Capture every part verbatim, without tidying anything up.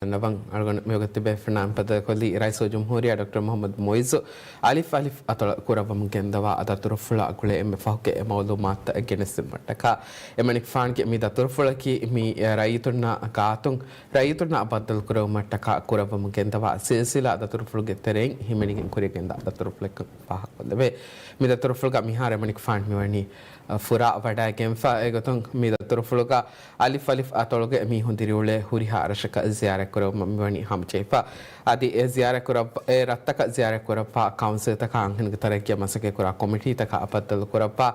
ނަވަން އަޅުގަނޑު މިވަގުތު ބޭފުނާ އެންމެ ފަދަ ކޮށްލީ ރައީސުލްޖުމްހޫރިއްޔާ ޑޮކްޓަރ މުޙައްމަދު މުޢިއްޒު އަލިފް އަލިފް އަތޮޅަށް ކުރައްވަމުން ގެންދަވާ ދަތުރުފުޅާ ގުޅޭ އެންމެ ފަހުގެ މަޢުލޫމާތުތައް ގެނެސްދިނުމަށްޓަކާ. އެމަނިކުފާނުގެ މި ދަތުރުފުޅަކީ މި ރައްޔިތުންނާ ގާތުން ރައްޔިތުންނާ ބައްދަލުކުރެވުމަށްޓަކާ ކުރައްވަމުން ގެންދަވާ ސިލްސިލާ ދަތުރުފުޅުގެ ތެރެއިން ހިމެނިގެން ކުރިޔަށް ގެންދާ ދަތުރުފުޅެއްކަން ފާހަގަކޮށްލެވޭ. މި ދަތުރުފުޅުގަ މިހާރު އެމަނިކުފާނު މިވަނީ ފުރާ ވަޑައިގެންފަ. އެގޮތުން މި ދަތުރުފުޅުގަ އަލިފް އަލިފް އަތޮޅުގެ މީހުން ދިރިއުޅޭ ހުރިހާ ރަށަކަށް ޒިޔާރަތް ކުރެވުމަށް މިވަނީ ހަމަޖެހިފަ. އަދި އެ ޒިޔާރަތް ކުރައްވާ، އެ ރަށްތަކަށް ޒިޔާރަތް ކުރައްވާ ކައުންސިލްތަކާ އަންހެނުންގެ ތަރައްގީއަށް މަސައްކަތް ކުރާ ކޮމިޓީތަކާ ބައްދަލު ކުރައްވާ،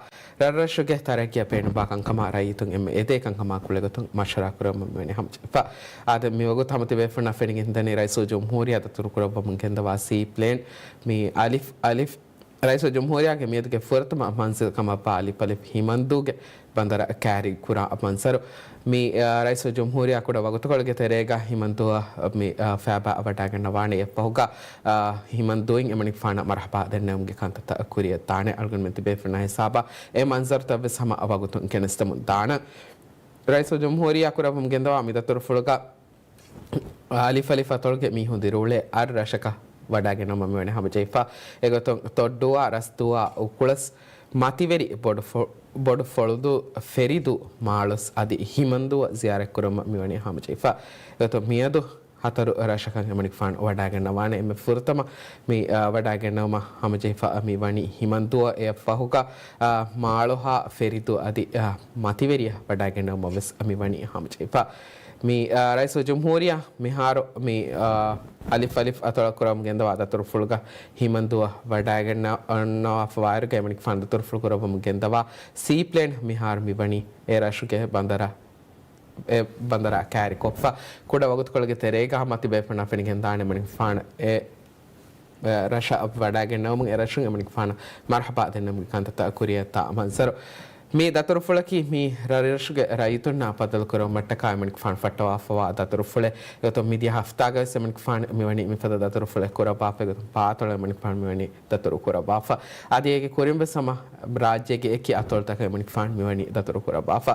ރަށްރަށުގެ ތަރައްގީއަށް ބޭނުންވާ ކަންކަމާ ރައްޔިތުން އެންމެ އެދޭ ކަންކަމާ ގުޅޭގޮތުން މަޝްވަރާ ކުރެވުމަށް މިވަނީ ހަމަޖެހިފަ. އާދެ، މިވަގުތު ހަމަ ތިބޭފުޅުންނަށް ފެނިގެންދަނީ ރައީސުލްޖުމްހޫރިއްޔާ ދަތުރުކުރައްވަމުން ގެންދަވާ ސީ ޕްލޭން މި އަލިފް އަލިފް ރައީސުލްޖުމްހޫރިއްޔާގެ މިއަދުގެ ފުރަތަމަ މަންޒިލް ކަމަށްވާ އަލިފް އަލިފް ހިމަންދޫގެ ބަނދަރަށް ކައިރި ކުރާ މަންޒަރު. މި، އާ، ރައީސުލްޖުމްހޫރިއްޔާ ކުޑަ ވަގުތުކޮޅުގެ ތެރޭގަ ހިމަންދޫއަށް މި، އާ، ފައިބާ ވަޑައިގަންނަވާނެ. އެއަށްފަހުގަ، އާ، ހިމަންދޫއިން އެމަނިކުފާނަށް މަރުޙަބާ ދެންނެވުމުގެ ކަންތައްތައް ކުރިއަށް ދާނެ. އަޅުގަނޑުމެން ތިބޭފުޅުންނާ ހިސާބަށް އެ މަންޒަރުތައްވެސް ހަމަ ވަގުތުން ގެނެސްދެމުން ދާނަން. ރައީސުލްޖުމްހޫރިއްޔާ ކުރައްވަމުން ގެންދަވާ މި ދަތުރުފުޅުގަ އަލިފް އަލިފް އަތޮޅުގެ މީހުން ދިރިއުޅޭ އަށް ރަށަކަށް ވަޑައިގަންނަވުމަށް މިވަނީ ހަމަޖެހިފަ. އެގޮތުން ތޮއްޑޫއާ، ރަސްދޫއާ، އުކުޅަސް، މަތިވެރި، ބޮޑު ފޮ-، ބޮޑު ފޮޅުދޫ، ފެރިދޫ، މާޅޮސް އަދި ހިމަންދޫއަށް ޒިޔާރަތްކުރުމަށް މިވަނީ ހަމަޖެހިފަ. އެގޮތުން މިއަދު ހަތަރު ރަށަކަށް އެމަނިކުފާނު ވަޑައިގަންނަވާނެ. އެންމެ ފުރަތަމަ މި، އާ، ވަޑައިގަންނަވުމަށް ހަމަޖެހިފަ މި ވަނީ ހިމަންދޫއަށް. އެއަށްފަހުގަ، އާ، މާޅޮހާ، ފެރިދޫ އަދި، އާ، މަތިވެރިއަށް ވަޑައިގަންނަވުމަށް ވެސް މި ވަނީ ހަމަޖެހިފަ. މި، އާ، ރައީސުލްޖުމްހޫރިއްޔާ މިހާރު މި، އާ، އަލިފް އަލިފް އަތޮޅަށް ކުރަމުން ގެންދަވާ ދަތުރުފުޅުގަ ހިމަންދޫއަށް ވަޑައިގަންނަ-، ގަންނަވާފަވާއިރުގަ އެމަނިކުފާނު ދަތުރުފުޅު ކުރައްވަމުން ގެންދަވާ ސީޕްލޭން މިހާރު މި ވަނީ އެ ރަށުގެ ބަނދަރަށް، އެ ބަނދަރާ ކައިރިކޮށްފަ. ކުޑަ ވަގުތުކޮޅުގެ ތެރޭގަ ހަމަ ތިބޭފުޅުންނަށް ފެނިގެންދާނެ އެމަނިކުފާނު އެ އެ، ރަށަށް ވަޑައިގެންނެވުމުން އެ ރަށުން އެމަނިކުފާނަށް މަރުޙަބާ ދެންނެވުމުގެ ކަންތައްތައް ކުރިއަށް ދާ މަންޒަރު. މި ދަތުރުފުޅަކީ މި ރަށްރަށުގެ ރައްޔިތުންނާ ބައްދަލުކުރުމަށްޓަކާ އެމަނިކުފާނު ފައްޓަވާފަވާ ދަތުރުފުޅެއް. އެގޮތުން މިދިޔަ ހަފްތާގަވެސް އެމަނިކުފާނު މިވަނީ މިފަދަ ދަތުރުފުޅެއް ކުރައްވާފަ. އެގޮތުން ޕާތޮޅު އެމަނިކުފާނު މިވަނީ ދަތުރު ކުރައްވާފަ. އަދި އޭގެ ކުރިން ވެސް ހަމަ ރާއްޖޭގެ އެކި އަތޮޅުތަކަށް އެމަނިކުފާނު މިވަނީ ދަތުރު ކުރައްވާފަ.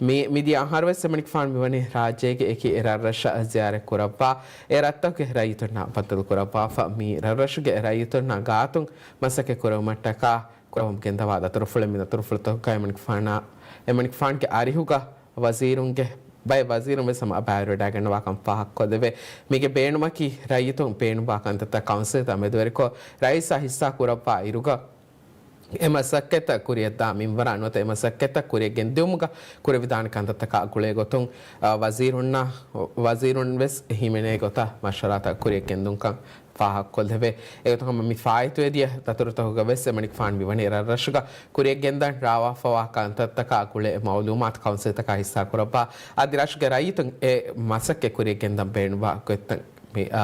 މި، މިދިޔަ އަހަރު ވެސް އެމަނިކުފާނު މިވަނީ ރާއްޖޭގެ އެކި ރަށްރަށަށް ޒިޔާރަތް ކުރައްވާ، އެ ރަށްތަކުގެ ރައްޔިތުންނާ ބައްދަލު ކުރައްވާފަ. މި ރަށްރަށުގެ ރައްޔިތުންނާ ގާތުން މަސައްކަތް ކުރެވުމަށްޓަކާ ކުރަމުން ގެންދަވާ ދަތުރުފުޅެއް. މި ދަތުރުފުޅުތަކުގަ އެމަނިކުފާނާ، އެމަނިކުފާނުގެ އަރިހުގަ ވަޒީރުންގެ ބައެއް ވަޒީރުން ވެސް ހަމަ ބައިވެރިވެވަޑައިގަންނަވާކަން ފާހަގަކޮށްލެވޭ. މީގެ ބޭނުމަކީ ރައްޔިތުން ބޭނުންވާ ކަންތައްތައް ކައުންސިލްތައް މެދުވެރިކޮށް، ރައީސާ ހިއްސާ ކުރައްވާ އިރުގަ، އެ މަސައްކަތްތައް ކުރިއަށްދާ މިންވަރާ ނުވަތަ އެ މަސައްކަތްތައް ކުރިއަށް ގެންދިއުމުގަ ކުރެވިދާނެ ކަންތައްތަކާ ގުޅޭގޮތުން، އަ، ވަޒީރުންނާ، ވަޒީރުން ވެސް ހިމެނޭ ގޮތަށް މަޝްވަރާތައް ކުރިއަށް ގެންދުންކަން ފާހަގަކޮށްލެވޭ. އެގޮތުން ހަމަ މި ފާއިތުވެދިޔަ ދަތުރުތަކުގަ ވެސް އެމަނިކުފާނު މިވަނީ ރަށްރަށުގަ ކުރިއަށް ގެންދަން ރާވާފަވާ ކަންތައްތަކާ ގުޅޭ މައުލޫމާތު ކައުންސިލްތަކާ ހިއްސާ ކުރައްވާ. އަދި ރަށުގެ ރައްޔިތުން އެ މަސައްކަތް ކުރިއަށް ގެންދަން ބޭނުންވާ ގޮތްތައް މި، އާ،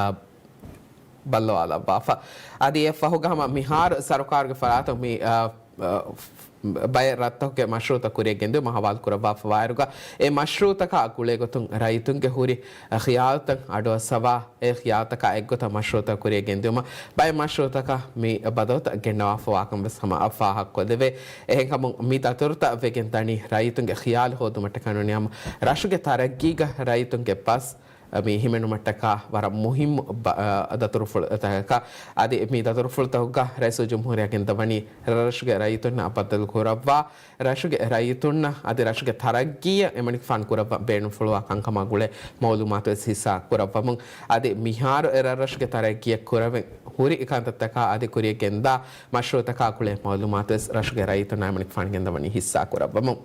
ބައްލަވާލައްވާފަ. އަދި އެއަށްފަހުގަ ހަމަ މިހާރު ސަރުކާރުގެ ފަރާތުން މި، އާ، އާ، ބައެއް ރަށްތަކުގެ މަޝްރޫއުތައް ކުރިއަށް ގެންދިއުމަށް ހަވާލު ކުރައްވާފަވާއިރުގަ، އެ މަޝްރޫއުތަކާ ގުޅޭގޮތުން ރައްޔިތުންގެ ހުރި ޚިޔާލުތައް އަޑުއައްސަވާ، އެ ޚިޔާލުތަކާ އެއްގޮތަށް މަޝްރޫއުތައް ކުރިއަށް ގެންދިއުމަށް ބައެއް މަޝްރޫއުތަކަށް މި ބަދަލުތައް ގެންނަވާފަވާކަން ވެސް ހަމަ ފާހަގަކޮށްލެވޭ. އެހެންކަމުން މި ދަތުރުތައް ވެގެން ދަނީ ރައްޔިތުންގެ ޚިޔާލު ހޯދުމަށްޓަކާ ނޫނީ ހަމަ ރަށުގެ ތަރައްގީގަ ރައްޔިތުންގެ ބަސް މި ހިމެނުމަށްޓަކާ ވަރަށް މުހިއްމު ބަ-، އަ، ދަތުރުފުޅުތަކަކަށް. އަދި މި ދަތުރުފުޅުތަކުގަ ރައީސުލްޖުމްހޫރިއްޔާ ގެންދަވަނީ ރަށްރަށުގެ ރައްޔިތުންނާ ބައްދަލު ކުރައްވާ، ރަށުގެ ރައްޔިތުންނަށް އަދި ރަށުގެ ތަރައްގީއަށް އެމަނިކުފާނު ކުރައްވަން ބޭނުންފުޅުވާ ކަންކަމާ ގުޅޭ މައުލޫމާތު ވެސް ހިއްސާ ކުރައްވަމުން. އަދި މިހާރު އެ ރަށްރަށުގެ ތަރައްގީއަށް ކުރެވެން ހުރި ކަންތައްތަކާ އަދި ކުރިއަށް ގެންދާ މަޝްރޫއުތަކާ ގުޅޭ މައުލޫމާތު ވެސް ރަށުގެ ރައްޔިތުންނާ އެމަނިކުފާނު ގެންދަވަނީ ހިއްސާ ކުރައްވަމުން.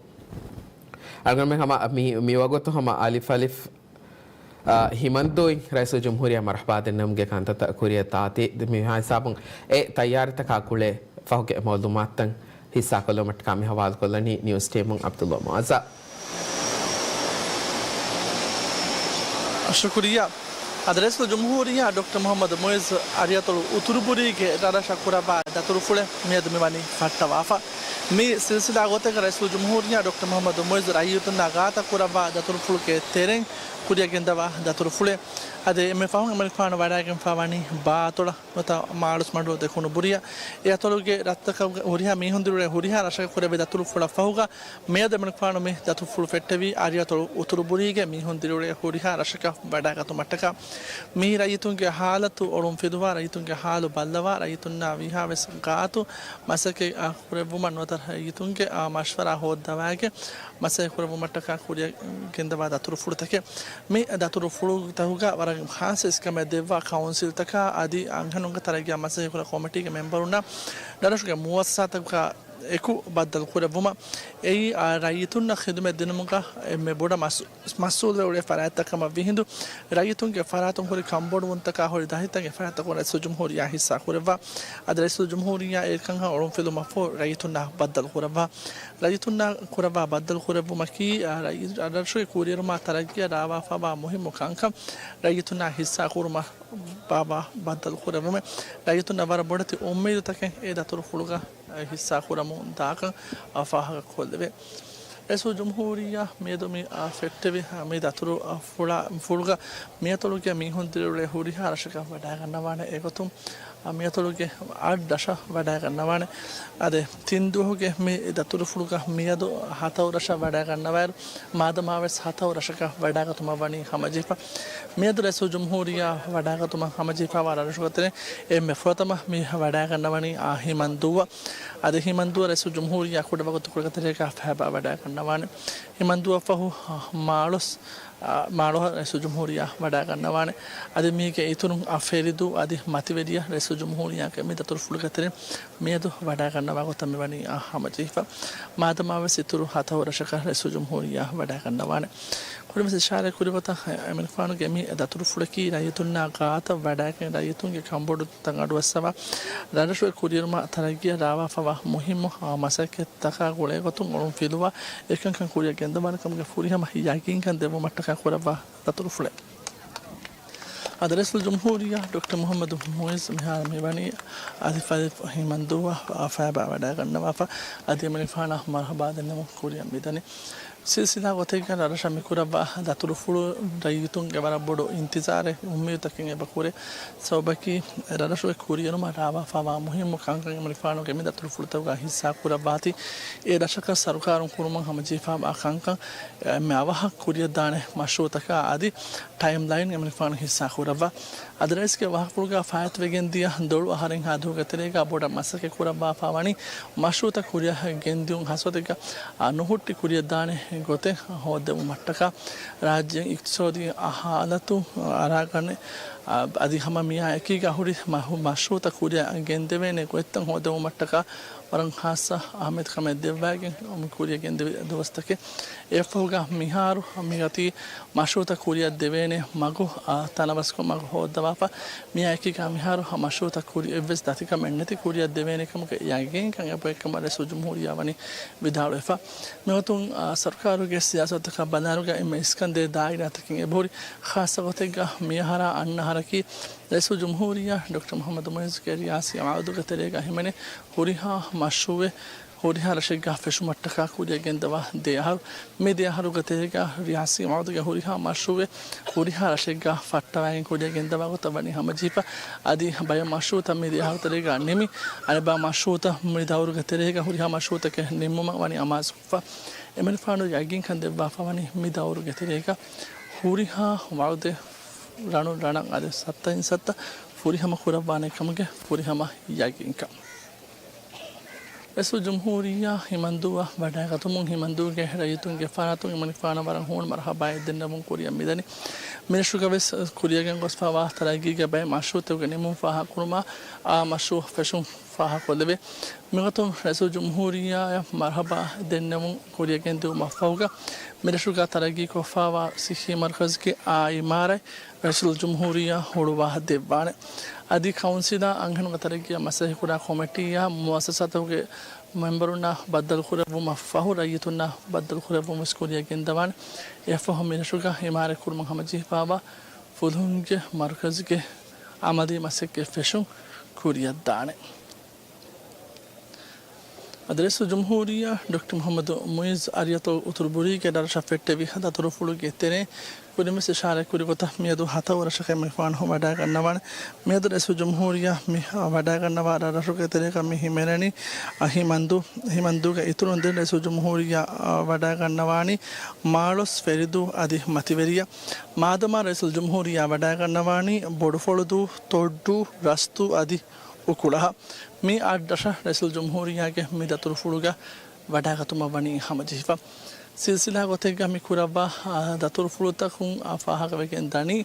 އަޅުގަނޑުމެން ހަމަ މި، މިވަގުތު ހަމަ އަލިފް އަލިފް، އާ، ހިމަންދޫއިން ރައީސުލްޖުމްހޫރިއްޔާ މަރުޙަބާ ދެންނެވުމުގެ ކަންތައްތައް ކުރިއަށް ދާތީ، މިހާ ހިސާބުން އެ ތައްޔާރީތަކާ ގުޅޭ ފަހުގެ މައުލޫމާތުތައް ހިއްސާކޮށްލުމަށްޓަކާ މި ހަވާލުކޮށްލަނީ ނިއުސް ޓީމުން ޢަބްދުﷲ މުޢައްޒަ. ޝުކުރިއްޔާ. އަދި ރައީސުލްޖުމްހޫރިއްޔާ ޑޮކްޓަރ މުޙައްމަދު މުޢިއްޒު އަރިއަތޮޅު އުތުރުބުރީގެ ރަށްރަށަށް ކުރައްވާ ދަތުރުފުޅެއް މިއަދު މިވަނީ ފައްޓަވާފަ. މި ސިލްސިލާ ގޮތެއްގަ ރައީސުލްޖުމްހޫރިއްޔާ ޑޮކްޓަރ މުޙައްމަދު މުޢިއްޒު ރައްޔިތުންނާ ގާތަށް ކުރައްވާ ދަތުރުފުޅުގެ ތެރެއިން ކުރިއަށް ގެންދަވާ ދަތުރުފުޅެއް. އަދި އެންމެ ފަހުން އެމަނިކުފާނު ވަޑައިގެންފާ ވަނީ ބާއަތޮޅަށް ނުވަތަ މާޅޮސްމަޑު ދެކުނުބުރިއަށް. އެ އަތޮޅުގެ ރަށްތަކަށް ހުރިހާ މީހުން ދިރިއުޅޭ ހުރިހާ ރަށަކަށް ކުރެއްވި ދަތުރުފުޅަށް ފަހުގަ މިއަދު އެމަނިކުފާނު މި ދަތުރުފުޅު ފެއްޓެވީ އަރިއަތޮޅު އުތުރުބުރީގެ މީހުން ދިރިއުޅޭ ހުރިހާ ރަށަކަށް ވަޑައިގަތުމަށްޓަކާ. މި ރައްޔިތުންގެ ހާލަތު އޮޅުން ފިލުވާ، ރައްޔިތުންގެ ހާލު ބައްލަވާ، ރައްޔިތުންނާ ވީހާވެސް ގާތު މަސައްކަތް، އާ، ކުރެއްވުމަށް ނުވަތަ ރައްޔިތުންގެ، އާ، މަޝްވަރާ ހޯއްދަވާގެން މަސައްކަތް ކުރެއްވުމަށްޓަކާ ކުރިއަށް ގެންދަވާ ދަތުރުފުޅުތަކެއް. މި ދަތުރުފުޅުތަކުގަ ވަރަށް ޚާއްޞަ އިސްކަމެއް ދެއްވާ ކައުންސިލްތަކާ އަދި އަންހެނުންގެ ތަރައްގީއާ މަސައްކަތް ކުރާ ކޮމިޓީގެ މެމްބަރުންނާ ރަށުގެ މުއައްސަސާތަކާ އެކު ބައްދަލު ކުރެއްވުމަށް. އެއީ، އާ، ރައްޔިތުންނަށް ޚިދުމަތް ދިނުމުގަ އެންމެ ބޮޑަށް މަސް-، މަސްއޫލުވެ އުޅޭ ފަރާތްތައް ކަމަށް ވިހިނދު، ރައްޔިތުންގެ ފަރާތުން ހުރި ކަންބޮޑުވުންތަކާ ހުރި ދަތިތައް އެ ފަރާތްތަކުން ރައީސުލްޖުމްހޫރިއްޔާ ހިއްސާ ކުރެއްވާ. އަދި ރައީސުލްޖުމްހޫރިއްޔާ އެކަންކަން އޮޅުން ފިލުމަށްފަހު ރައްޔިތުންނާ ބައްދަލު ކުރައްވާ. ރައްޔިތުންނާ ކުރައްވާ ބައްދަލު ކުރެއްވުމަކީ، އާ، ރައްޔި-، ރަށުގެ ކުރިއެރުމާ ތަރައްގީއަށް ރާވާފަވާ މުހިއްމު ކަންކަން ރައްޔިތުންނާ ހިއްސާ ކުރުމަށް ބާއްވާ ބައްދަލު ކުރެއްވުމެއް. ރައްޔިތުންނަށް ވަރަށް ބޮޑެތި އުއްމީދުތަކެއް އެ ދަތުރުފުޅުގަ ހިއްސާ ކުރަމުން ދާކަން ފާހަގަ ކޮށްލެވޭ. ރައީސުލްޖުމްހޫރިއްޔާ މިއަދު މި، އާ، ފެއްޓެވި، އާ، މި ދަތުރު، އާ، ފުޅާ-، ފުޅުގަ މިއަތޮޅުގެ މީހުން ދިރިއުޅޭ ހުރިހާ ރަށަކަށް ވަޑައިގަންނަވާނެ. އެގޮތުން، އާ، މިއަތޮޅުގެ އަށް ރަށަށް ވަޑައިގަންނަވާނެ. އަދި ތިން ދުވަހުގެ މި ދަތުރުފުޅުގަ މިއަދު ހަތަހު ރަށަށް ވަޑައިގަންނަވާއިރު، މާދަމާވެސް ހަތަހު ރަށަކަށް ވަޑައިގަތުމަށް ވަނީ ހަމަޖެހިފަ. މިއަދު ރައީސުލްޖުމްހޫރިއްޔާ ވަޑައިގަތުމަށް ހަމަޖެހިފަވާ ރަށުގެ ތެރެއިން އެންމެ ފުރަތަމަ މި ވަޑައިގަންނަވަނީ، އާ، ހިމަންދޫއަށް. އަދި ހިމަންދޫއަށް ރައީސުލްޖުމްހޫރިއްޔާ ކުޑަވަގުތުކޮޅުގެ ތެރޭގަ ފައިބާ ވަޑައިގަންނަވާނެ. ހިމަންދޫއަށްފަހު، އާ، މާޅޮސް، އާ، މާޅޮހަށް ރައީސުލްޖުމްހޫރިއްޔާ ވަޑައިގަންނަވާނެ. އަދި މީގެ އިތުރުން، އާ، ފެރިދޫ އަދި މަތިވެރިޔަށް ރައީސުލްޖުމްހޫރިއްޔާގެ މި ދަތުރުފުޅުގެ ތެރެއިން މިއަދު ވަޑައިގަންނަވާ ގޮތަށް މިވަނީ، އާ، ހަމަޖެހިފަ. މާދަމާވެސް އިތުރު ހަތަހު ރަށަކަށް ރައީސުލްޖުމްހޫރިއްޔާ ވަޑައިގަންނަވާނެ. ކުރިންވެސް އިޝާރާތް ކުރި ގޮތަށް އެމަނިކުފާނުގެ މި ދަތުރުފުޅަކީ ރައްޔިތުންނާ ގާތަށް ވަޑައިގެން ރައްޔިތުންގެ ކަންބޮޑު ތަން އަޑުއައްސަވާ، ރަށްރަށުގެ ކުރިއެރުމާ ތަރައްގީއަށް ރާވާފަވާ މުހިއްމު، އާ، މަސައްކަތްތަކާ ގުޅޭގޮތުން އޮޅުން ފިލުވާ، އެކަންކަން ކުރިއަށް ގެންދަވާނެ ކަމުގެ ފުރިހަމަ ޔަގީންކަން ދެއްވުމަށްޓަކާ ކުރައްވާ ދަތުރުފުޅެއް. އަދި ރައީސުލްޖުމްހޫރިއްޔާ ޑޮކްޓަރ މުޙައްމަދު މުޢިއްޒު މިހާރު މިވަނީ އަދި ފަދަ ހިމަންދޫއަށް ފައިބާ ވަޑައިގަންނަވާފަ. އަދި އެމަނިކުފާނަށް މަރުޙަބާ ދެންނެވުން ކުރިއަށް މިދަނީ. ސިލްސިލާ ގޮތެއްގަ ރަށަށް މިކުރައްވާ ދަތުރުފުޅު ރައްޔިތުންގެ ވަރަށް ބޮޑު އިންތިޒާރެއް، އުއްމީދުތަކެއް އެބަ ކުރޭ. ސަބަބަކީ، ރަށްރަށުގެ ކުރިއެރުމަށް ރާވާފަވާ މުހިއްމު ކަންކަން އެމަނިކުފާނުގެ މި ދަތުރުފުޅުތަކުގަ ހިއްސާ ކުރައްވާތީ، އެ ރަށަކަށް ސަރުކާރުން ކުރުމަށް ހަމަޖެހިފަވާ ކަންކަން އެންމެ އަވަހަށް ކުރިއަށްދާނެ މަޝްރޫޢުތަކާ އަދި ޓައިމްލައިން އެމަނިކުފާނު ހިއްސާ ކުރައްވާ. އަދި ރައީސްގެ ވާހަކަފުޅުގަ ފާއިތުވެގެންދިޔަ ދޮޅު އަހަރެއްހާ ދުވަހުގެ ތެރޭގަ ބޮޑަށް މަސައްކަތް ކުރައްވާފަ ވަނީ މަޝްރޫޢުތައް ކުރިއަށް ގެންދިއުން ހަސަދަތްގަ، އާ، ނުހުއްޓި ކުރިއަށްދާނެ ގޮތެއް ހޯއްދެވުމަށްޓަކާ ރާއްޖޭގެ އިޤްތިޞާދީ ހާލަތު އަރާގަނެ، އާ، އަދި ހަމަ މިއާ އެކީގަ ހުރި މަ-، މަޝްރޫޢުތައް ކުރިއަށް ގެންދެވޭނެ ގޮތްތައް ހޯއްދެވުމަށްޓަކާ ވަރަށް ޚާއްޞަ އަހައްމިޔަތުކަމެއް ދެއްވައިގެން މި ކުރިއަށް ގެންދެވި ދުވަސްތަކެއް. އެއަށްފަހުގަ މިހާރު މި އޮތީ މަޝްރޫޢުތައް ކުރިއަށް ދެވޭނެ މަގު، އާ، ތަނަވަސްކޮށް މަގު ހޯއްދަވާފަ. މިއާ އެކީގަ މިހާރު މަޝްރޫޢުތައް ކުރި އެއްވެސް ދަތިކަމެއް ނެތި ކުރިއަށް ދެވޭނެ ކަމުގެ ޔަގީންކަން އެބައޮތް ކަމަށް ރައީސުލްޖުމްހޫރިއްޔާ ވަނީ ވިދާޅުވެފަ. މިގޮތުން، އާ، ސަރުކާރުގެ ސިޔާސަތުތަކާ ބަލާއިރުގަ އެންމެ އިސްކަންދޭ ދާއިރާތަކެއް އެބަހުރި. ޚާއްޞަ ގޮތެއްގަ މިއަހަރާ އަންނަ އަހަރަކީ ރައީސުލްޖުމްހޫރިއްޔާ ޑޮކްޓަރ މުޙައްމަދު މުޢިއްޒުގެ ރިޔާސީ ވަޢުދުގެ ތެރޭގަ ހިމެނޭ ހުރިހާ މަޝްރޫޢެއް ހުރިހާ ރަށެއްގަ ފެށުމަށްޓަކާ ކުރިއަށް ގެންދަވާ ދެ އަހަރު. މި ދެ އަހަރުގެ ތެރޭގަ ރިޔާސީ ވަޢުދުގެ ހުރިހާ މަޝްރޫޢެއް ހުރިހާ ރަށެއްގަ ފައްޓަވައިގެން ކުރިއަށް ގެންދަވާ ގޮތަށް ވަނީ ހަމަޖެހިފަ. އަދި ބައެއް މަޝްރޫޢުތައް މި ދެ އަހަރު ތެރޭގަ ނިމި، އަނެއް ބައެއް މަޝްރޫޢުތައް މި ދައުރުގެ ތެރޭގަ ހުރިހާ މަޝްރޫޢުތަކެއް ނިންމުމަށް ވަނީ އަމާޒުކޮށްފަ. އެމަނިކުފާނު ޔަގީންކަން ދެއްވާފަ ވަނީ މި ދައުރުގެ ތެރޭގަ ހުރިހާ ވަޢުދެއް ރަނުން ރަނަށް އަދި ސައްތައިން ސައްތަ ފުރިހަމަ ކުރައްވާނެ ކަމުގެ ފުރިހަމަ ޔަގީންކަން. ރައީސުލްޖުމްހޫރިއްޔާ ހިމަންދޫއަށް ވަޑައިގަތުމުން ހިމަންދޫގެ ރައްޔިތުންގެ ފަރާތުން އެމަނިކުފާނަށް ވަރަށް ހޫނު މަރުޙަބާއެއް ދެންނެވުން ކުރިއަށް މިދަނީ. މިރަށުގަވެސް ކުރިއަށް ގެންގޮސްފަވާ ތަރައްގީގެ ބައެއް މަޝްރޫޢުތަކުގެ ނިމުން ފާހަގަކުރުމާ، އާ މަޝްރޫޢު ފެށުން ފާހަގަކޮށްލެވޭ. މިގޮތުން ރައީސުލްޖުމްހޫރިއްޔާއަށް މަރުޙަބާ ދެންނެވުން ކުރިއަށް ގެންދިއުމަށްފަހުގަ، މިރަށުގަ ތަރައްގީކޮށްފަވާ ޞިއްޙީ މަރުކަޒުގެ އާ އިމާރާތް ރައީސުލްޖުމްހޫރިއްޔާ ހުޅުވާ ދެއްވާނެ. އަދި ކައުންސިލާ އަންހެނުންގެ ތަރައްގީއަށް މަސައްކަތްކުރާ ކޮމިޓީއާ މުއައްސަސާތަކުގެ މެމްބަރުންނާ ބައްދަލުކުރެއްވުމަށްފަހު، ރައްޔިތުންނާ ބައްދަލުކުރެއްވުން ވެސް ކުރިއަށް ގެންދަވާނެ. އެއަށްފަހު މިރަށުގަ އިމާރާތްކުރުމަށް ހަމަޖެހިފަވާ ފުލުހުންގެ މަރުކަޒުގެ އަމަލީ މަސައްކަތް ފެށުން ކުރިއަށްދާނެ. އަދި ރައީސުލްޖުމްހޫރިއްޔާ ޑޮކްޓަރ މުޙައްމަދު މުޢިއްޒު އަރިއަތޮޅު އުތުރު ބުރީގެ ދަރަށަށް ފެއްޓެވި ދަތުރުފުޅުގެ ތެރެއިން ކުރިންވެސް އިޝާރާތް ކުރި ގޮތަށް މިއަދު ހަތަރު ވަރަށަކަށް އެންމެ ފާނު ވަޑައިގަންނަވާނެ. މިއަދު ރައީސުލްޖުމްހޫރިއްޔާ މި ވަޑައިގަންނަވާ ރަށްރަށުގެ ތެރޭގަ މި ހިމެނެނީ ހިމަންދޫ، ހިމަންދޫގެ އިތުރުން ދެން ރައީސުލްޖުމްހޫރިއްޔާ ވަޑައިގަންނަވާނީ މާޅޮސް، ފެރިދޫ އަދި މަތިވެރިޔަށް. މާދަމާ ރައީސުލްޖުމްހޫރިއްޔާ ވަޑައިގަންނަވާނީ ބޮޑުފޮޅުދޫ، ތޮއްޑޫ، ރަސްތޫ އަދި އުކުޅަހަށް. މި އަށް ރަށަށް ރައީސުލްޖުމްހޫރިއްޔާގެ މި ދަތުރުފުޅުގަ ވަޑައިގަތުމަށް ވަނީ ހަމަޖެހިފަ. ސިލްސިލާ ގޮތެއްގަ މި ކުރައްވާ، އާ، ދަތުރުފުޅުތަކުން، އާ، ފާހަގަވެގެން ދަނީ،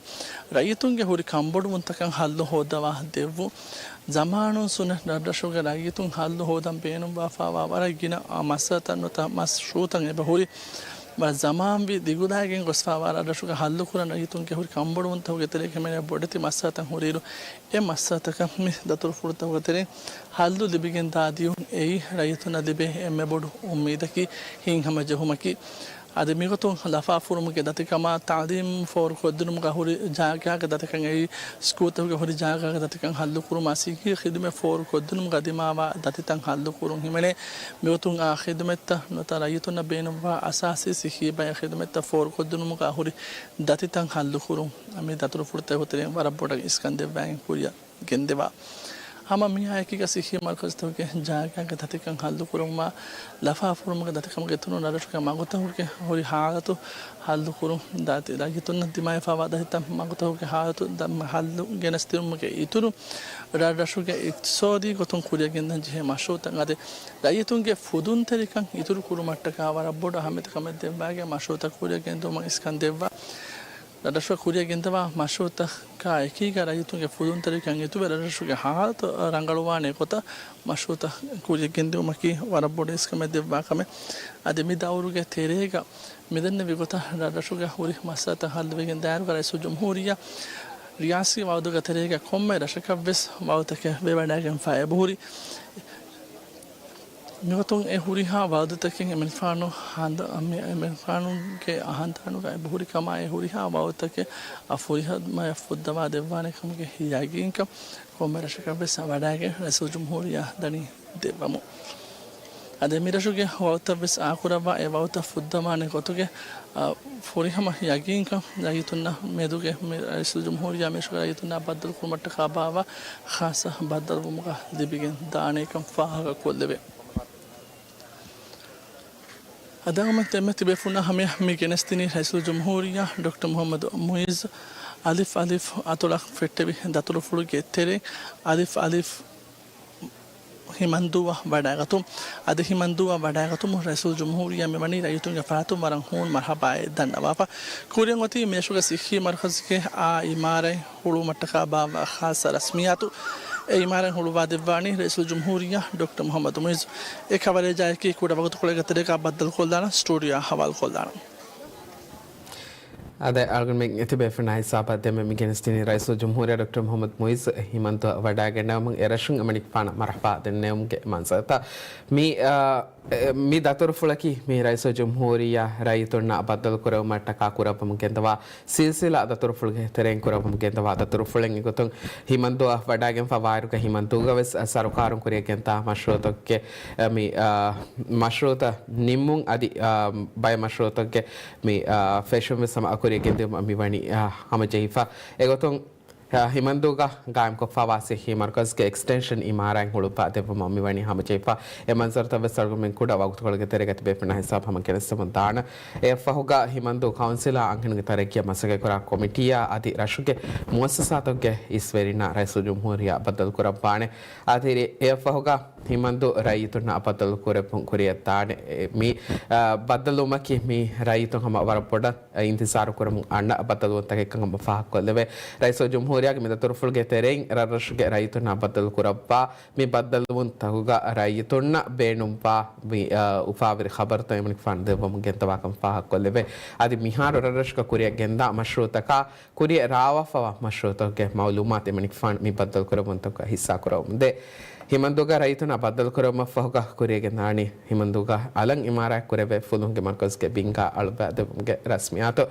ރައްޔިތުންގެ ހުރި ކަންބޮޑުވުންތަކަށް ހައްލު ހޯއްދަވާ ދެއްވުން. ޒަމާނުން ސުންނަ ރަށްރަށުގެ ރައްޔިތުން ހައްލު ހޯދަން ބޭނުންވާފާވާ ވަރަށް ގިނަ، އާ، މައްސަލަތައް ނުވަތަ މަޝްރޫއުތައް އެބަހުރި. ވަރަށް ޒަމާންވީ ދިގުލާގެން ގޮސްފާވާ ރަށްރަށުގެ ހައްލުކުރަން ރައްޔިތުންގެ ހުރި ކަންބޮޑުވުންތަކުގެ ތެރޭގަ ހިމެނޭ ބޮޑެތި މައްސަލަތައް ހުރިއިރު، އެ މައްސަލަތަކަށް މި ދަތުރުފުޅުތަކުގެ ތެރެއިން ހައްލު ލިބިގެން ދާ ދިޔުން އެއީ ރައްޔިތުންނަށް ލިބޭ އެންމެ ބޮޑު އުއްމީދަކީ، ހިތްހަމަޖެހުމަކީ. އަދި މިގޮތުން ލަފާފުރުމުގެ ދަތިކަމާ، ތަޢުލީމް ފޯރުކޮށްދިނުމުގަ ހުރި ޖާގައިގެ ދަތިކަން އެއީ، ސްކޫލްތަކުގެ ހުރި ޖާގައިގެ ދަތިކަން ހައްލުކުރުމާ، ސިއްހީ ޚިދުމަތް ފޯރުކޮށްދިނުމުގަ ދިމާވާ ދަތިތައް ހައްލުކުރުން ހިމެނޭ. މިގޮތުން އާ ޚިދުމަތްތައް ނުވަތަ ރައްޔިތުންނަށް ބޭނުންވާ އަސާސީ ސިއްހީ ބައެއް ޚިދުމަތްތައް ފޯރުކޮށްދިނުމުގަ ހުރި ދަތިތައް ހައްލުކުރުން މި ދަތުރުފުޅުތަކުގެ ތެރެއިން ވަރަށް ބޮޑަށް އިސްކަން ދެއްވާގެން ކުރިއަށް ގެންދެވާ. ހަމަ މިއާއެކީގަ ސިއްހީ މަރުކަޒުތަކުގެ ޖާގައިގެ ދަތިކަން ހައްލުކުރުމާ، ލަފާފުރުމުގެ ދަތިކަމުގެ އިތުރުން ރަށްރަށުގެ މަގުތަކުގެ ހުރި ހާލަތު ހައްލުކުރުން، ދާތި ރައްޔިތުންނަށް ދިމާވެފާވާ ދަތިތައް މަގުތަކުގެ ހާލަތު ދަ-، ހައްލު ގެނެސްދިއުމުގެ އިތުރުން، ރަށްރަށުގެ އިޤްތިޞާދީ ގޮތުން ކުރިއަށް ގެންދަން ޖެހޭ މަޝްރޫއުތައް އަދި ރައްޔިތުންގެ ފުދުންތެރިކަން އިތުރު ކުރުމަށްޓަކާ ވަރަށް ބޮޑު އަހައްމިއްޔަތުކަމެއް ދެއްވާގެން މަޝްރޫއުތައް ކުރިއަށް ގެންދިއުމަށް އިސްކަން ދެއްވާ. ރަށްރަށުގަ ކުރިއަށް ގެންދަވާ މަޝްރޫއުތަކާ އެކީގަ ރައްޔިތުންގެ ފުދުންތެރިކަން އިތުވެ ރަށްރަށުގެ ހާލަތު ރަނގަޅުވާނެ ގޮތަށް މަޝްރޫއުތައް ކުރިއަށް ގެންދިއުމަކީ ވަރަށް ބޮޑު އިސްކަމެއް ދެއްވާ ކަމެއް. އަދި މި ދައުރުގެ ތެރޭގަ މިދެންނެވި ގޮތަށް ރަށްރަށުގަ ހުރި މައްސަލަތައް ހައްލުވެގެން ދާއިރުގަ ރައީސުލްޖުމްހޫރިއްޔާ ރިޔާސީ ވައުދުގެ ތެރޭގަ ކޮންމެ ރަށަކަށްވެސް ވައުދުތަކެއް ވެވަޑައިގެންފަ އެބަހުރި. މިގޮތުން އެ ހުރިހާ ވައުދުތަކެއް އެމަނިކުފާނު ހަނދ-، މި އެމަނިކުފާނުގެ އަހަންތާނުގަ އެބަހުރި ކަމާ، އެ ހުރިހާ ވައުދުތަކެއް އަށް ފުރިހަމަޔަށް ފުއްދަވާ ދެއްވާނެ ކަމުގެ ޔަގީންކަން ކޮންމެ ރަށަކަށްވެސް ވަޑައިގެން ރައީސުލްޖުމްހޫރިއްޔާ ދަނީ ދެއްވަމުން. އަދި މިރަށުގެ ވައުދުތައްވެސް އާކުރައްވާ، އެ ވައުދުތައް ފުއްދަވާނެ ގޮތުގެ، އަ، ފުރިހަމަ ޔަގީންކަން ރައްޔިތުންނަށް މެދުގެ މި ރައީސުލްޖުމްހޫރިއްޔާ މިރަށުގެ ރައްޔިތުންނާ ބައްދަލުކުރުމަށްޓަކާ ބާއްވާ ޚާއްޞަ ބައްދަލުވުމުގަ ލިބިގެން ދާނެކަން ފާހަގަކޮށްލެވޭ. އަދި އަޅުގަނޑުމެން ދެންމެ ތިބޭފުޅުންނާ ހަމަޔަށް މި ގެނެސްދިނީ ރައީސުލްޖުމްހޫރިއްޔާ ޑޮކްޓަރ މުޙައްމަދު މުޢިއްޒު އަލިފް އަލިފް އަތޮޅަށް ފެއްޓެވި ދަތުރުފުޅުގެ ތެރެއިން އަލިފް އަލިފް ހިމަންދޫއަށް ވަޑައިގަތުން. އަދި ހިމަންދޫއަށް ވަޑައިގަތުމުން ރައީސުލްޖުމްހޫރިއްޔާ މިވަނީ ރައްޔިތުންގެ ފަރާތުން ވަރަށް ހޫން މަރުޙަބާއެއް ދަންނަވާފަ. ކުރިއަށް އޮތީ މިރަށުގެ ސިއްހީ މަރުކަޒުގެ އާ އިމާރާތް ހުޅުވުމަށްޓަކާ ބާއްވާ ޚާއްޞަ ރަސްމިއްޔާތު. އެ އިމާރާތް ހުޅުވާދެއްވާނީ ރައީސުލްޖުމްހޫރިއްޔާ ޑޮކްޓަރ މުޙައްމަދު މުޢިއްޒު. އެ ކަވަރޭޖާއެކީ ކުޑަ ވަގުތުކޮޅެއްގެ ތެރޭގަ ބައްދަލުކޮށްލާނަން، ސްޓޫޑިއޯއަށް ހަވާލުކޮށްލާނަން. އަދި އަޅުގަނޑުމެން ތިބޭފުޅުންނާ ހިސާބަށް ދެންމެ މި ގެނެސްދިނީ ރައީސުލްޖުމްހޫރިއްޔާ ޑޮކްޓަރ މުޙައްމަދު މުޢިއްޒު ހިމަންދޫއަށް ވަޑައިގެންނެވުމުން އެރަށުން އެމަނިކުފާނަށް މަރުޙަބާ ދެންނެވުމުގެ މަންޒަރުތައް. މި، އަ، އެ، މި ދަތުރުފުޅަކީ މި ރައީސުލްޖުމްހޫރިއްޔާ ރައްޔިތުންނާ ބައްދަލުކުރެވުމަށްޓަކާ ކުރައްވަމުން ގެންދަވާ ސިލްސިލާ ދަތުރުފުޅުގެ ތެރެއިން ކުރައްވަމުން ގެންދަވާ ދަތުރުފުޅެއް. އެގޮތުން ހިމަންދޫއަށް ވަޑައިގެންފަ ވާއިރުގަ ހިމަންދޫގަވެސް ސަރުކާރުން ކުރިއަށް ގެންދާ މަޝްރޫއުތަކުގެ މި، އާ، މަޝްރޫއުތައް ނިންމުން އަދި، އާ، ބައެއް މަޝްރޫއުތަކުގެ މި، އާ، ފެށުން ވެސް ހަމަ އަކުރިއަށް ގެންދިއުމަށް މިވަނީ، އާ، ހަމަޖެހިފަ. އެގޮތުން، އާ، ހިމަންދޫގަ ގާއިމްކޮށްފަވާ ސިއްހީ މަރުކަޒުގެ އެކްސްޓެންޝަން އިމާރާތް ހުޅުއްވާ ދެއްވުމަށް މިވަނީ ހަމަޖެހިފަ. އެ މަންޒަރުތައް ވެސް އަޅުގަނޑުމެން ކުޑަ ވަގުތުކޮޅެއްގެ ތެރޭގަ ތިބޭފުޅުންނާ ހިސާބަށް ހަމަ ގެނެސްދެމުން ދާނަން. އެއަށްފަހުގަ ހިމަންދޫ ކައުންސިލާ އަންހެނުންގެ ތަރައްގީއަށް މަސައްކަތްކުރާ ކޮމިޓީއާ އަދި ރަށުގެ މުއައްސަސާތަކުގެ އިސްވެރިންނާ ރައީސުލްޖުމްހޫރިއްޔާ ބައްދަލުކުރައްވާނެ. އަދި އެއަށްފަހުގަ ހިމަންދޫ ރައްޔިތުންނާ ބައްދަލުކުރެއްވުން ކުރިއަށްދާނެ. އެ، މި، އާ، ބައްދަލުވުމަކީ މި ރައްޔިތުން ހަމަ ވަރަށް ބޮޑަށް އިންތިޒާރު ކުރަމުން އަންނަ ބައްދަލުވުންތަކެއްކަން ހަމަ ފާހަގަކޮށްލެވޭ. ރައީސުލްޖުމްހޫރިއްޔާގެ މި ދަތުރުފުޅުގެ ތެރެއިން ރަށްރަށުގެ ރައްޔިތުންނާ ބައްދަލުކުރައްވާ މި ބައްދަލުވުންތަކުގަ ރައްޔިތުންނަށް ބޭނުންވާ މި، އާ، އުފާވެރި ޚަބަރުތައް އެމަނިކުފާނު ދެއްވަމުން ގެންދަވާކަން ފާހަގަކޮށްލެވޭ. އަދި މިހާރު ރަށްރަށުގަ ކުރިއަށް ގެންދާ މަޝްރޫއުތަކާ ކުރިއަށް ރާވާފަވާ މަޝްރޫއުތަކުގެ މައުލޫމާތު އެމަނިކުފާނު މި ބައްދަލުކުރެއްވުންތަކުގަ ހިއްސާކުރަމުންދޭ. ހިމަންދޫގަ ރައްޔިތުންނާ ބައްދަލުކުރެއްވުމަށްފަހުގަ ކުރިއަށް ގެންދާނީ ހިމަންދޫގަ އަލަށް އިމާރާތް ކުރެވޭ ފުލުހުންގެ މަރުކަޒުގެ ބިންގާ އަޅުއްވާދެއްވުމުގެ ރަސްމިއްޔާތު.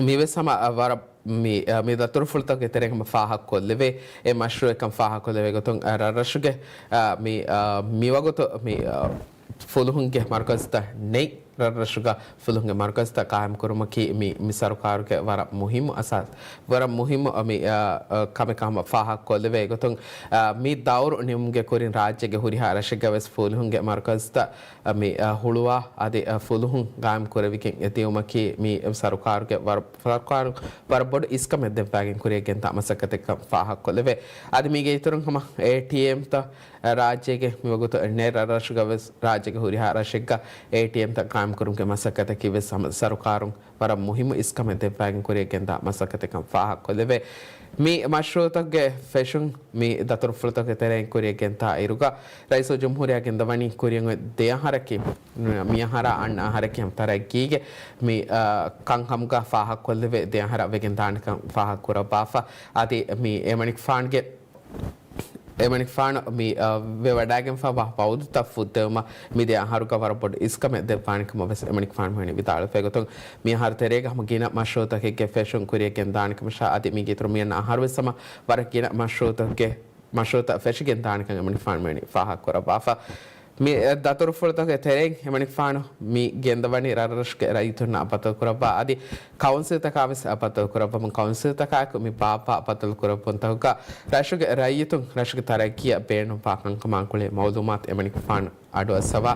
މިވެސް ހަމަ، އަ، ވަރަށް މި، އަ، މި ދަތުރުފުޅުތަކުގެ ތެރެއިން ހަމަ ފާހަގަކޮށްލެވޭ، އެ މަޝްރޫއެއްކަން ފާހަގަކޮށްލެވޭ ގޮތުން، އަ، ރަށްރަށުގެ، އަ، މި، އަ، މިވަގުތު މި، އަ، ފުލުހުންގެ މަރުކަޒުތައް ނެތް، ރަށްރަށުގަ ފުލުހުންގެ މަރުކަޒުތައް ޤާއިމް ކުރުމަކީ މި، މި ސަރުކާރުގެ ވަރަށް މުހިއްމު އަސާސް، ވަރަށް މުހިއްމު މި، އަ، އަ، ކަމެއް ހަމަ ފާހަގަކޮށްލެވޭ ގޮތުން، އަ، މި ދައުރު ނިމުމުގެ ކުރިން ރާއްޖޭގެ ހުރިހާ ރަށެއްގަ ވެސް ފުލުހުންގެ މަރުކަޒުތައް މި، އަ، ހުޅުވާ އަދި، އަ، ފުލުހުން ގާއިމް ކުރެވިގެން ދިޔުމަކީ މި ސަރުކާރުގެ ވަރަށް، ސަރުކާރުން ވަރަށް ބޮޑު އިސްކަމެއް ދެއްވާގެން ކުރިޔަށް ގެންދާ މަސައްކަތެއްކަން ފާހަގަކޮށްލެވޭ. އަދި މީގެ އިތުރުން ހަމަ އޭޓީއެމްތައް، އަ، ރާއްޖޭގެ މިވަގުތު ނެތް، ރަށްރަށުގަ ވެސް ރާއްޖޭގެ ހުރިހާ ރަށެއްގަ އޭޓީއެމްތައް ޤާއިމް ކުރުމުގެ މަސައްކަތަކީ ވެސް ހަމަ ސަރުކާރުން ވަރަށް މުހިއްމު އިސްކަމެއް ދެއްވާގެން ކުރިޔަށް ގެންދާ މަސައްކަތެއްކަން ފާހަގަކޮށްލެވޭ. މި މަޝްރޫއުތަކުގެ ފެށުން މި ދަތުރުފުޅުތަކުގެ ތެރެއިން ކުރިޔަށް ގެންދާ އިރުގަ، ރައީސުލްޖުމްހޫރިއްޔާ ގެންދަވަނީ ކުރިއަށް އޮތް ދެ އަހަރަކީ، މި އަހަރާ އަންނަ އަހަރަކީ ހަމަ ތަރައްގީގެ މި، އަ، ކަންކަމުގަ ފާހަގަކޮށްލެވޭ ދެ އަހަރަށް ވެގެންދާނެކަން ފާހަގަކުރައްވާފަ. އަދި މި އެމަނިކުފާނުގެ އެމަނިކުފާނު މި، އަ، ވެވަޑައިގެންފަވާ ވައުދުތައް ފުއްދެވުމަށް މި ދެ އަހަރުގަ ވަރަށް ބޮޑު އިސްކަމެއް ދެއްވާނެ ކަމަށް ވެސް އެމަނިކުފާނު މިވަނީ ވިދާޅުވެފައި ގޮތުން، މި އަހަރު ތެރޭގަ ހަމަ ގިނަ މަޝްރޫއުތަކެއްގެ ފެށުން ކުރިޔަށް ގެންދާނެ ކަމަށާ އަދި މީގެ އިތުރު މިއަންނަ އަހަރު ވެސް ހަމަ ވަރަށް ގިނަ މަޝްރޫއުތަކެއްގެ، މަޝްރޫއުތައް ފެށިގެން ދާނެކަން އެމަނިކުފާނު މިވަނީ ފާހަގަކުރައްވާފަ. މި، އެ، ދަތުރުފުޅުތަކުގެ ތެރެއިން އެމަނިކުފާނު މި ގެންދަވަނީ ރަށްރަށުގެ ރައްޔިތުންނާ ބައްދަލުކުރައްވާ އަދި ކައުންސިލްތަކާ ވެސް ބައްދަލުކުރައްވަމުން، ކައުންސިލްތަކާއެކު މި ބާއްވާ ބައްދަލުކުރައްވުންތަކުގަ ރަށުގެ ރައްޔިތުން ރަށުގެ ތަރައްގީއަށް ބޭނުންވާ ކަންކަމާ ގުޅޭ މައުލޫމާތު އެމަނިކުފާނު އަޑުއައްސަވާ.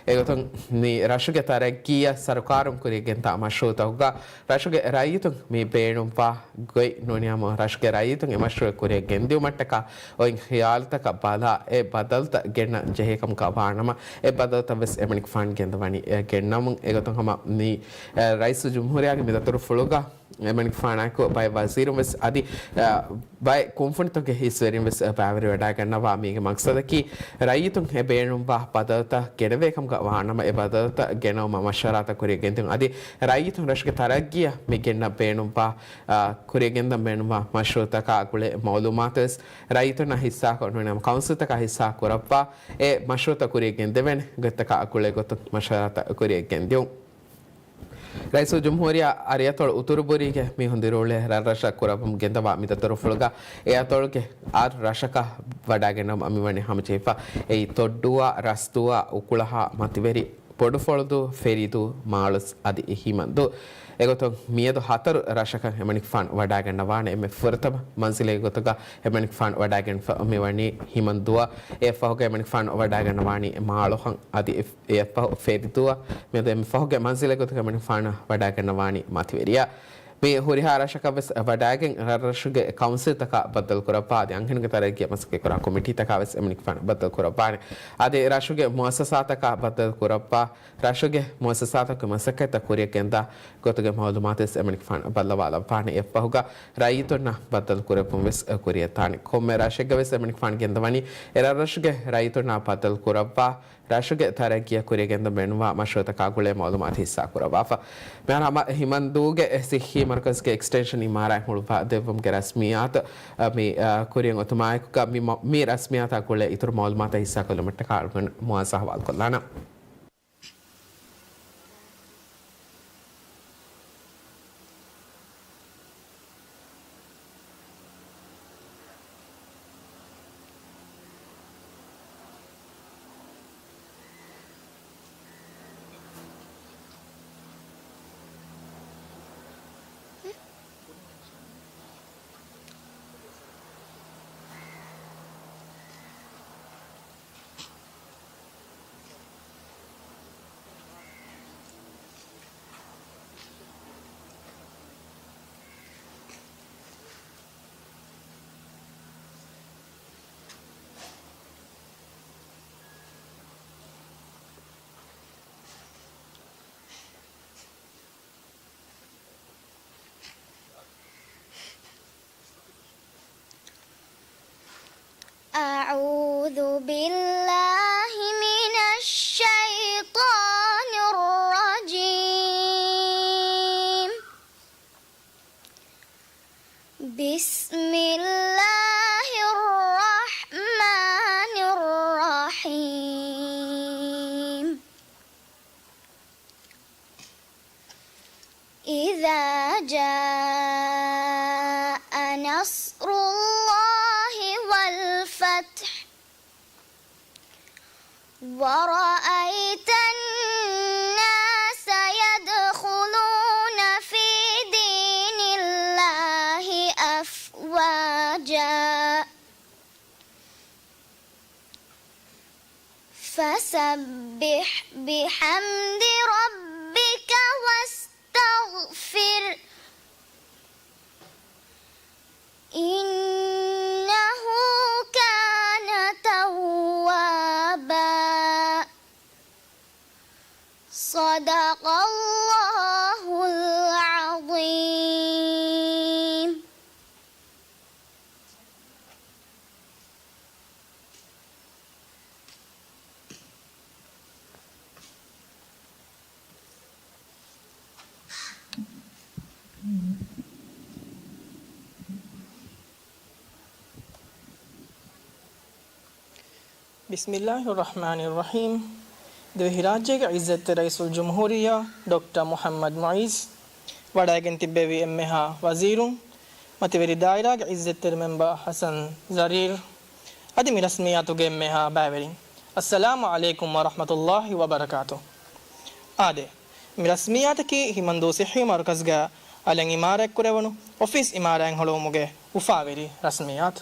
އެގޮތުން މި ރަށުގެ ތަރައްގީއަށް ސަރުކާރުން ކުރިޔަށް ގެންދާ މަޝްރޫއުތަކުގަ ރަށުގެ ރައްޔިތުން މި ބޭނުންވާ ގޮތް ނޫނީ ހަމަ ރަށުގެ ރައްޔިތުން އެ މަޝްރޫއެއް ކުރިޔަށް ގެންދިއުމަށްޓަކާ އޮތް ޚިޔާލުތަކަށް ބަލާ އެ ބަދަލުތައް ގެންނަން ޖެހޭ ކަމުގަ ވާނަމަ، އެ ބަދަލުތައް ވެސް އެމަނިކުފާނު ގެންދަވަނީ އެ ގެންނަމުން. އެގޮތުން ހަމަ މި، އެ، ރައީސުލްޖުމްހޫރިއްޔާގެ މި ދަތުރުފުޅުގަ އެމަނިކުފާނާއެކު ބައެއް ވަޒީރުން ވެސް އަދި، އަ، ބައެއް ކުންފުނިތަކުގެ ހިސްވެރިން ވެސް ބައިވެރިވެވަޑައިގަންނަވާ. މީގެ މަގްސަދަކީ ރައްޔިތުން އެ ބޭނުންވާ ބަދަލުތައް ގެނެވޭ ކަމުގަ ވާނަމަ، އެ ބަދަލުތައް ގެނައުމަށް މަޝްވަރާތައް ކުރިޔަށް ގެންދިއުން އަދި ރައްޔިތުން ރަށުގެ ތަރައްގީއަށް މި ގެންނަ ބޭނުންވާ، އަ، ކުރިޔަށް ގެންދަން ބޭނުންވާ މަޝްރޫއުތަކާ ގުޅޭ މައުލޫމާތު ވެސް ރައްޔިތުންނާ ހިއްސާކޮށް ނޫނީ ކައުންސިލްތަކާ ހިއްސާ ކުރައްވާ، އެ މަޝްރޫއުތައް ކުރިޔަށް ގެންދެވޭނެ ގޮތްތަކާ ގުޅޭ ގޮތުން މަޝްވަރާތައް ކުރިޔަށް ގެންދިއުން. ރައީސުލްޖުމްހޫރިއްޔާ އަރިއަތޮޅު އުތުރުބުރީގެ މީހުން ދިރިއުޅޭ ރަށްރަށަށް ކުރައްވަމުން ގެންދަވާ މި ދަތުރުފުޅުގަ އެ އަތޮޅުގެ އަށް ރަށަކަށް ވަޑައިގަންނަވަމުން މިވަނީ ހަމަޖެހިފަ. އެއީ ތޮއްޑޫއާ، ރަސްދޫއާ، އުކުޅަހާ، މަތިވެރި، ބޮޑުފޮޅުދޫ، ފެރިދޫ، މާޅޮސް އަދި ހިމަންދޫ. އެގޮތުން މިއަދު ހަތަރު ރަށަކަށް އެމަނިކުފާނު ވަޑައިގަންނަވާނެ. އެންމެ ފުރަތަމަ މަންޒިލެއްގެ ގޮތުގަ އެމަނިކުފާނު ވަޑައިގެންފަ މިވަނީ ހިމަންދޫއަށް. އެއަށްފަހުގަ އެމަނިކުފާނު ވަޑައިގަންނަވާނީ މާޅޮހަށް އަދި އެ އެއަށްފަހު ފެރިދޫއަށް. މިއަދު އެންމެ ފަހުގެ މަންޒިލެއް ގޮތުގަ އެމަނިކުފާނު ވަޑައިގަންނަވާނީ މަތިވެރިއަށް. މި ހުރިހާ ރަށަކަށް ވެސް ވަޑައިގެން ރަށްރަށުގެ ކައުންސިލްތަކާ ބައްދަލުކުރައްވާ އަދި އަންހެނުންގެ ތަރައްގީއަށް މަސައްކަތްކުރާ ކޮމިޓީތަކާ ވެސް އެމަނިކުފާނު ބައްދަލުކުރައްވާނެ. އަދި ރަށުގެ މުއައްސަސާތަކާ ބައްދަލުކުރައްވާ، ރަށުގެ މުއައްސަސާތަކުގެ މަސައްކަތްތައް ކުރިޔަށް ގެންދާ ގޮތުގެ މައުލޫމާތު ވެސް އެމަނިކުފާނު ބައްލަވާލައްވާނެ. އެއަށްފަހުގަ ރައްޔިތުންނަށް ބައްދަލު ކުރެއްވުން ވެސް ކުރިޔަށް ދާނެ. ކޮންމެ ރަށެއްގަ ވެސް އެމަނިކުފާނު ގެންދަވަނީ އެ ރަށްރަށުގެ ރައްޔިތުންނާ ބައްދަލު ކުރައްވާ، ރަށުގެ ތަރައްގީއަށް ކުރިޔަށް ގެންދަން ބޭނުންވާ މަޝްރޫއުތަކާ ގުޅޭ މައުލޫމާތު ހިއްސާ ކުރައްވާފަ. މިހާރު ހަމަ ހިމަންދޫގެ ސިއްހީ މަރުކަޒުގެ އެކްސްޓެންޝަން އިމާރާތް ހުޅުވާ ދެއްވުމުގެ ރަސްމިއްޔާތު، އަ، މި، އަ، ކުރިޔަށް އޮތުމާއެކުގަ މި މަ-، މި ރަސްމިއްޔާތާ ގުޅޭ އިތުރު މައުލޫމާތު ހިއްސާކޮށްލުމަށްޓަކާ އަޅުގަނޑު މުއާޒާ ހަވާލުކޮށްލާނަން. أعوذ بالله من الشيطان الرجيم. بسم الله الرحمن الرحيم. إذا جاء نصر الله والفتح ورأيت الناس يدخلون في دين الله أفواجا فسبح بحمد ربك واستغفره إنه كان توابا. صدق الله العظيم. بسم الله الرحمن الرحيم. ދިވެހިރާއްޖޭގެ ޢިއްޒަތްތެރި ރައީސުލްޖުމްހޫރިއްޔާ ޑޮކްޓަރ މުޙައްމަދު މުޢިއްޒު، ވަޑައިގެން ތިއްބެވި އެންމެހާ ވަޒީރުން، މަތިވެރި ދާއިރާގެ ޢިއްޒަތްތެރި މެމްބަރ ޙަސަން ޒަރީރު، އަދި މި ރަސްމިއްޔާތުގެ އެންމެހާ ބައިވެރިން، އައްސަލާމު ޢަލައިކުމް ވަރަޙްމަތުﷲި ވަބަރަކާތުހު. އާދެ، މި ރަސްމިއްޔާތަކީ ހިމަންދޫ ޞިއްޙީ މަރުކަޒުގަ އަލަށް އިމާރާތްކުރެވުނު އޮފީސް އިމާރާތް ހުޅުވުމުގެ އުފާވެރި ރަސްމިއްޔާތު.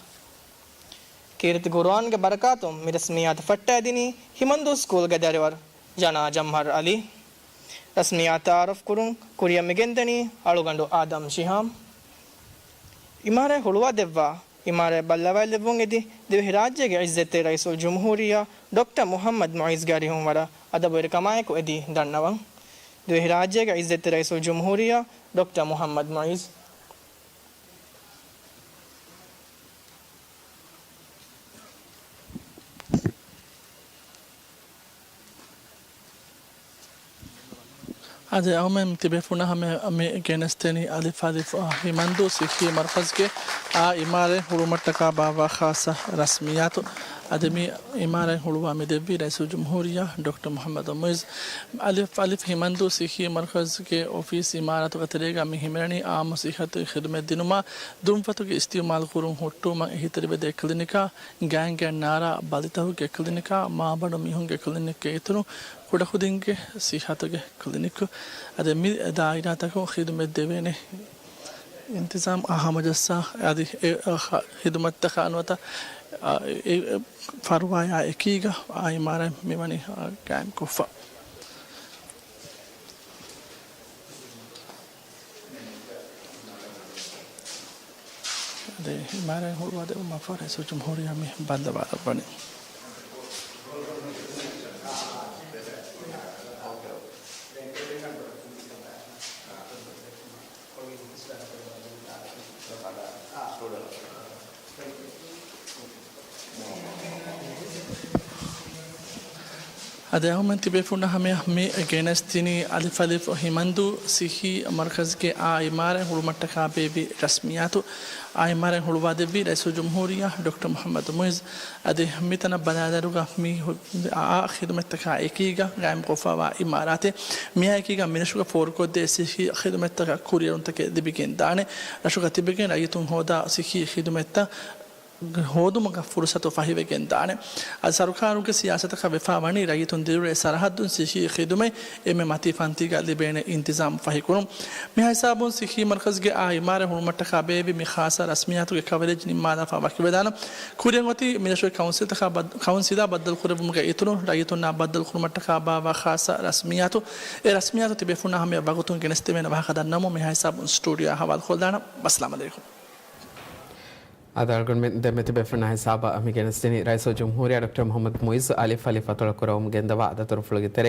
ކީރިތި ޤުރުއާންގެ ބަރަކާތުން މި ރަސްމިއްޔާތު ފައްޓައިދިނީ ހިމަންދޫ ސްކޫލްގެ ދަރިވަރު ޖަނާ ޖަމްހަރު ޢަލީ. ރަސްމިއްޔާ ތަޢާރަފް ކުރުން ކުރިއަށް މިގެންދަނީ އަޅުގަނޑު އާދަމް ޝިހާމް. އިމާރާތް ހުޅުވާ ދެއްވާ، އިމާރާތް ބައްލަވައިލެއްވުން އެދި ދިވެހިރާއްޖޭގެ ޢިއްޒަތްތެރި ރައީސުލްޖުމްހޫރިއްޔާ ޑޮކްޓަރ މުޙައްމަދު މުޢިއްޒުގެ އަރިހުން ވަރަށް އަދަބުވެރިކަމާއެކު އެދި ދަންނަވަން. ދިވެހިރާއްޖޭގެ ޢިއްޒަތްތެރި ރައީސުލްޖުމްހޫރިއްޔާ ޑޮކްޓަރ މުޙައްމަދު މުޢިއްޒު. އަދި އަހަރުމެން ތިބޭފުޅުންނާ ހަމަޔަށް މި ގެނެސްދެނީ އަލިފް އަލިފް ހިމަންދޫ ޞިއްޙީ މަރުކަޒުގެ އާ އިމާރާތް ހުޅުވުމަށްޓަކާ ބާއްވާ ޚާއްޞަ ރަސްމިއްޔާތު. އަދި މި އިމާރާތް ހުޅުވާ މިދެއްވީ ރައީސުލްޖުމްހޫރިއްޔާ ޑޮކްޓަރ މުޙައްމަދު މުޢިއްޒު. އަލިފް އަލިފް ހިމަންދޫ ޞިއްޙީ މަރުކަޒުގެ އޮފީސް އިމާރާތުގެ ތެރޭގަ މި ހިމެނެނީ އާއްމު ޞިއްޙަތުގެ ޚިދުމަތް ދިނުމަށް ދުންފަތުގެ އިސްތިޢުމާލު ކުރުން ހުއްޓުވުމަށް އެހީތެރިވެދޭ ކްލިނިކާ، ގާތްގަނޑަށް ނާރާ ބަލިތަކުގެ ކްލިނިކާ، މާބަނޑު މީހުންގެ ކްލިނިކްގެ އިތުރުން ކުޑަކުދިންގެ ސިއްހަތުގެ ކްލިނިކް. އަދި މި ދާއިރާތަކުން ޚިދުމަތް ދެވޭނެ އިންތިޒާމް ހަމަޖައްސާ، އަދި އެ ޚިދުމަތްތަކާ ނުވަތަ އެ ފަރުވާޔާ އެކީގަ އާ އިމާރާތް މިވަނީ ގާއިމްކޮށްފަ. އަދި އިމާރާތް ހުޅުވާދެއްވުމަށްފަހު ރައީސުލްޖުމްހޫރިއްޔާ މި ބައްލަވާލައްވަނީ. އަދި އަހަރުމެން ތިބޭފުޅުންނާ ހަމަޔަށް މި ގެނެސްދިނީ އަލިފް އަލިފް ހިމަންދޫ ޞިއްޙީ މަރުކަޒުގެ އާ އިމާރާތް ހުޅުވުމަށްޓަކާ ބޭއްވި ރަސްމިއްޔާތު. އާ އިމާރާތް ހުޅުވާދެއްވީ ރައީސުލްޖުމްހޫރިއްޔާ ޑޮކްޓަރ މުޙައްމަދު މުޢިއްޒު. އަދި މިތަނަށް ބަލާލާއިރުގަ މި ހު-، އާ ޚިދުމަތްތަކާ އެކީގަ ގާއިމްކޮށްފައިވާ އިމާރާތެއް. މިއާ އެކީގަ މިރަށުގަ ފޯރުކޮށްދޭ ޞިއްޙީ ޚިދުމަތްތަކަށް ކުރިއެރުންތަކެއް ލިބިގެންދާނެ. ރަށުގަ ތިބެގެން ރައްޔިތުން ހޯދާ ޞިއްޙީ ޚިދުމަތްތައް ހޯދުމުގަ ފުރުޞަތު ފަހިވެގެން ދާނެ. އަދި ސަރުކާރުގެ ސިޔާސަތަކަށް ވެފާ ވަނީ ރައްޔިތުން ދިރިއުޅޭ ސަރަހައްދުން ޞިއްޙީ ޚިދުމަތް އެންމެ މަތީ ފަންތީގަ ލިބޭނެ އިންތިޒާމް ފަހިކުރުން. މިހާ ހިސާބުން ޞިއްޙީ މަރުކަޒުގެ އާ އިމާރާތް ހުޅުވުމަށްޓަކާ ބޭއްވި މި ޚާއްޞަ ރަސްމިއްޔާތުގެ ކަވަރޭޖް ނިންމާލާފަ ވަކިވެދާނަން. ކުރިއަށް އޮތީ މިރަށުގެ ކައުންސިލްތަކާ ބައްދަ-، ކައުންސިލާ ބައްދަލުކުރެއްވުމުގެ އިތުރުން ރައްޔިތުންނާ ބައްދަލުކުރުމަށްޓަކާ ބާއްވާ ޚާއްޞަ ރަސްމިއްޔާތު. އެ ރަސްމިއްޔާތު ތިބޭފުޅުންނާ ހަމަޔަށް ވަގުތުން ގެނެސްދެވޭނެ ވާހަކަ ދަންނަވަމުން މިހާ ހިސާބުން ސްޓޫޑިއޯއާ ހަވާލުކޮށްލާނަން. ވައްސަލާމް ޢަލައިކުމް. އަދި އަޅުގަނޑުމެން ދެންމެ ތިބޭފުޅުންނާ ހިސާބަށް މި ގެނެސްދިނީ ރައީސުލްޖުމްހޫރިއްޔާ ޑޮކްޓަރ މުޙައްމަދު މުޢިއްޒު އަލިފް އަލިފް އަތޮޅަށް ކުރެވުމުން ގެންދަވާ ދަތުރުފުޅުގެ ތެރެއިން.